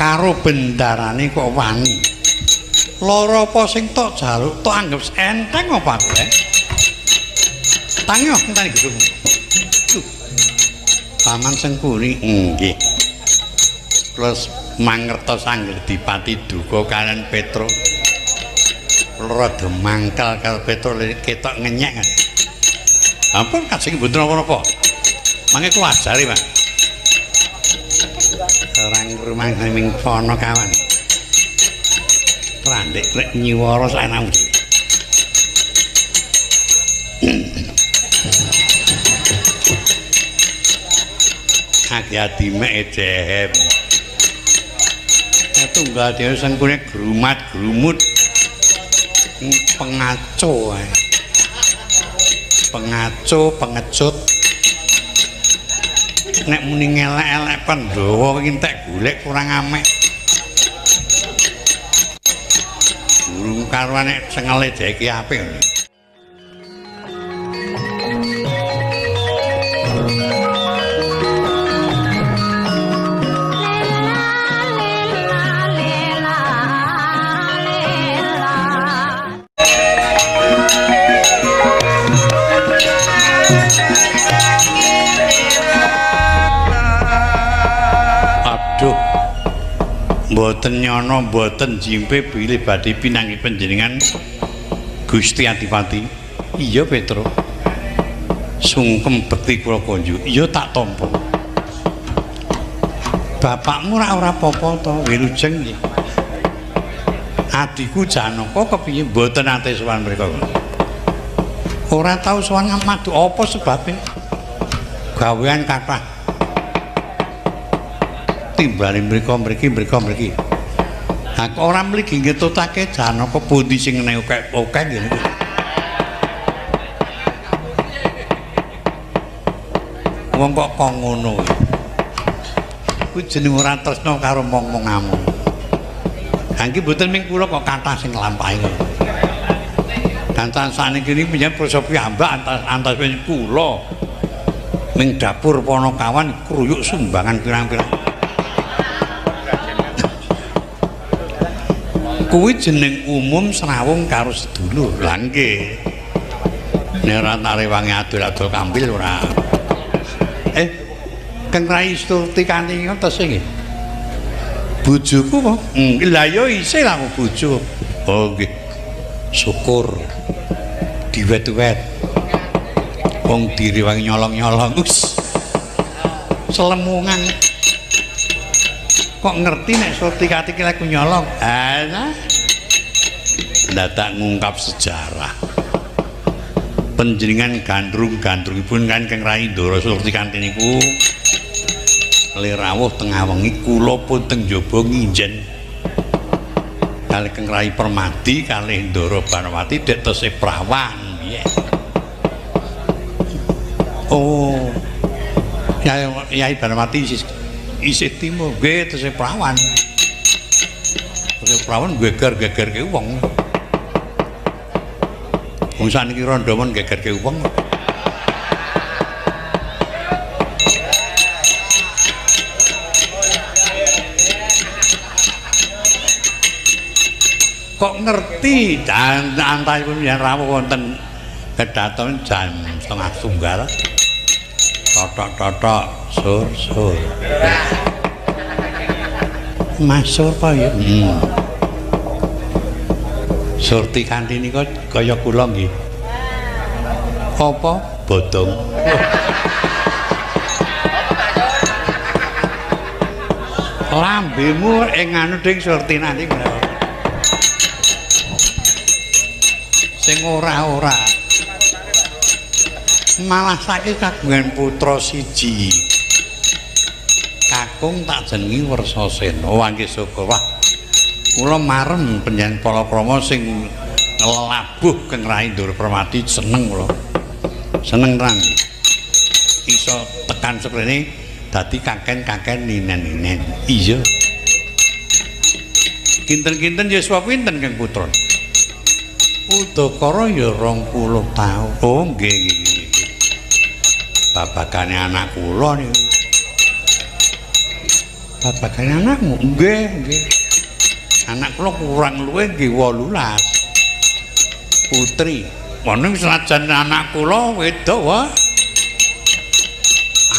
Karo bendarane kok wani. Lara apa sing tok jaluk tok anggap enteng apa aku? Tangi enteni gesung. Paman Sengkuni nggih. Kula mangertos angger dipati duka kalian Petro. Kula rada mangkel karo Petro ketok ngenyek. Ampun kajeng mboten napa-napa. Mangke kula ajari, Pak. Orang rumah ming pono kawan. Randek rek nyiwara saenakmu. Adi-adi mek ejem. Tunggal dhewe Sengkune grumat-grumut. Pengaco ae. Pengaco, pengecut. Nek muni ngelek-elek Pandhawa iki entek golek kurang amek. Burung karuan nek cengele dhek iki apik. Mboten nyono mboten jimpe bilih badhe pinanggih panjenengan Gusti Adipati. Iya Petro. Sungkem bekti kula konjuk. Iya tak tampa. Bapakmu ora ora apa-apa to, wilujeng nggih. Adhiku Janaka kepiye mboten nate sowan mriku. Ora tau sowan madu apa sebabe? Gawean kathah. Timbali mriko mriki mriko mriki. Ha kok ora mligi ngetutake Janaka pundi sing ngene akeh ngene. Wong kok kok ngono. Kuwi jeneng ora tresna karo mong-mongamu. Ha iki mboten ming kula kok kathah sing nglampahi. Kancan sakniki niki panjenengan prasa piyambak antas kula. Ning dapur Ponokawan kruyuk sumbangan pirang-pirang. Kuwi jeneng umum srawung karo sedulur. Lha nggih. Nek ora tarewangi adol-adol kambil ora. Kang Rai Surti kanthi ngoten nggih. Bojoku apa? Lah ya isih lah bojo. Oh nggih. Syukur. Diwet-wet. Wong direwangi nyolong-nyolong. Us. Selemungan. Kok ngerti nek Surti Kanthi ki laku nyolong? Ah, dadak ngungkap sejarah. Panjenengan gandrung-gandrungipun kan Kang Rai Ndara Surti Kanthi niku le rawuh tengah wengi kula pun teng njaba nginjen. Kalih Kang Rai Permadi kalih Ndara Banawati dek tesih prawan piye. Oh. Yai Banawati isih timur nggih tesih prawan. Tesih prawan geger-gegerke wong. Wong sakniki rondo mon gegerke wong. Kok ngerti antasipun yen rawuh wonten kedaton jam 2:30. Totok-totok sur-sur. Mas Sur apa ya? Surti Kanthi nika kaya kula nggih. Apa bodong? Lambemu ing anu ding Surti nanti. Sing ora-ora. Malah saiki kagungan putra siji. Kakung tak jenengi Warsasena. Wah nggih syukur. Wah. Kula marem panjenengan palakrama sing nglabuh Kang Rai Ndara Permadi seneng kula. Seneng tenan. Iso tekan seprene dadi kaken-kaken ninen-ninen. Iya. Kinten-kinten yuswa pinten Kang Putra? Udakara ya 20 taun. Oh nggih nggih. Babakane anak kula niku. Babagan anakmu? Nggih, nggih. Anak kula kurang luwih nggih 18. Putri. Ning senajan anak kula wedok wae.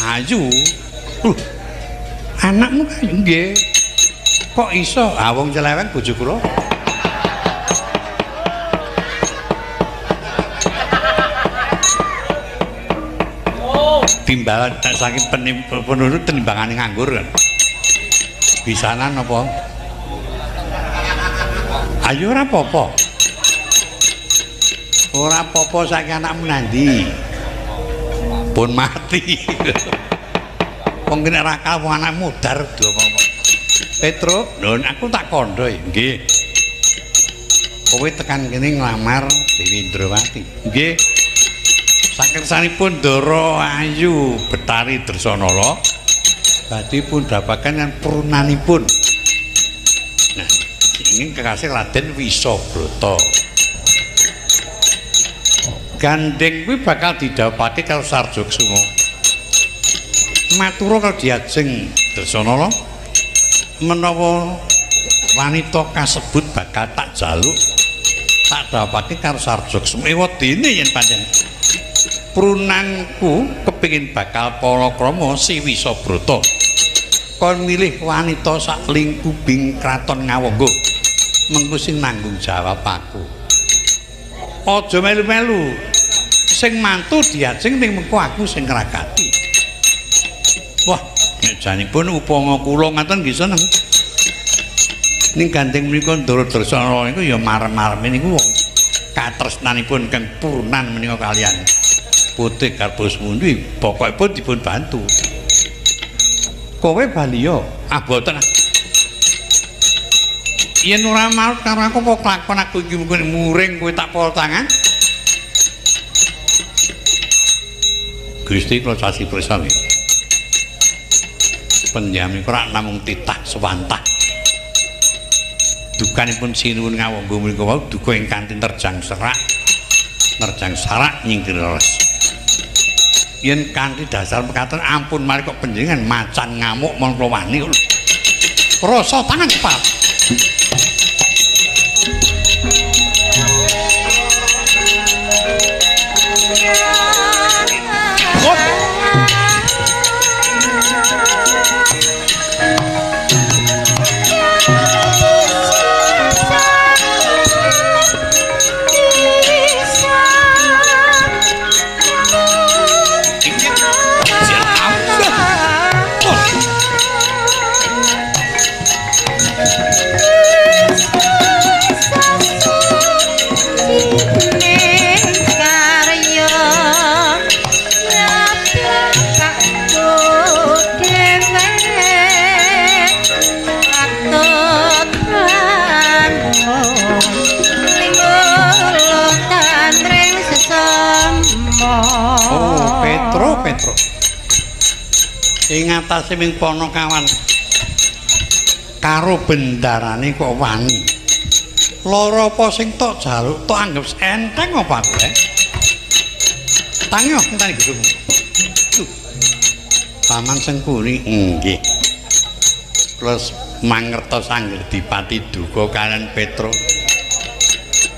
Ayu. Anakmu kan nggih. Kok iso? Ah wong celeweng bojo kula. Timbalan saking penurut tenimbangane nganggur kan. Bisanan apa? Ayo ora apa-apa. Ora apa-apa saiki anakmu nandi. Pun mati. Wong kene rakal wong anakmu modar apa-apa. Petro, lho aku tak kandha nggih. Kowe tekan kene nglamar Dewi Indrawati. Nggih. Saking sanipun Ndara Ayu Betari Dresanala badhe pun dhapaken lan prunanipun. Nah, ingin kekasih Raden Wisabrata. Gandeng kuwi bakal didhawuhake karo Sarjaksuma. Matura karo diajeng Dresanala menawa wanita kasebut bakal tak jaluk tak dhawuhake karo Sarjaksuma. Ewadene yen pancen prunanku kepingin bakal palakrama si Wisabrata kon milih wanita sak lingkubing kraton Ngawangga mengko sing nanggung jawab aku. Aja melu-melu sing mantu diajeng ning mengko aku sing ngragati. Wah, nek janipun upama kula ngaten nggih seneng. Ning gandeng menika Ndara Dresanala niku ya marem-mareme niku wong katresnanipun kang purnan menika kalian Putri Garbosmundi pokokipun dipun bantu. Kowe bali yo? Ah boten. Yen ora marut karo aku apa kelakon aku iki muring kowe tak pol tangan. Gusti kula sasi prisa nggih. Penjami ora namung titah sewantah. Dukanipun sinuwun Ngawangga menika wau duka ingkang nerjang serak. Nerjang sarak nyingkir leres. Yen kanthi dasar mekaten ampun mari kok panjenengan macan ngamuk mon kula wani kok. Rasa tangan kepal. Oh, Petro, Petro. Ing atase ming Ponokawan karo bendarane kok wani. Lara apa sing tok jaluk tok anggep enteng apa aku? Tangi enteni gedung. Paman Sengkuni nggih. Kula mangertos angger dipati duka kalian Petro.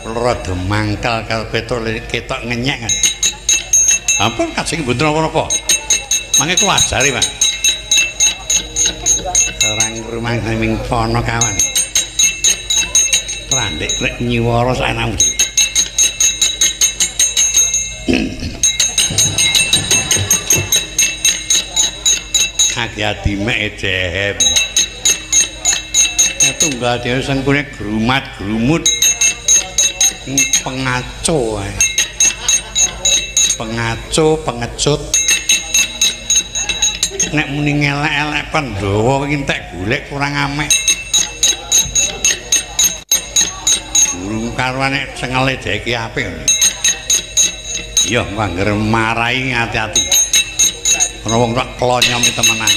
Kula rada mangkel karo Petro ketok ngenyek kan. Ampun kajeng mboten napa-napa. Mangke kula ajari, Pak. Orang rumah ming Ponokawan. Randek rek nyiwara saenakmu. Adi-adi mek ejem. Tunggal dhewe Sengkune grumat-grumut. Pengaco ae. Pengaco, pengecut. Nek muni ngelek-elek Pandhawa iki entek golek kurang amek. Burung karuan nek cengele dhek iki apik. Iya, angger marahi ati-ati. Ana wong tak klonyomi temenan.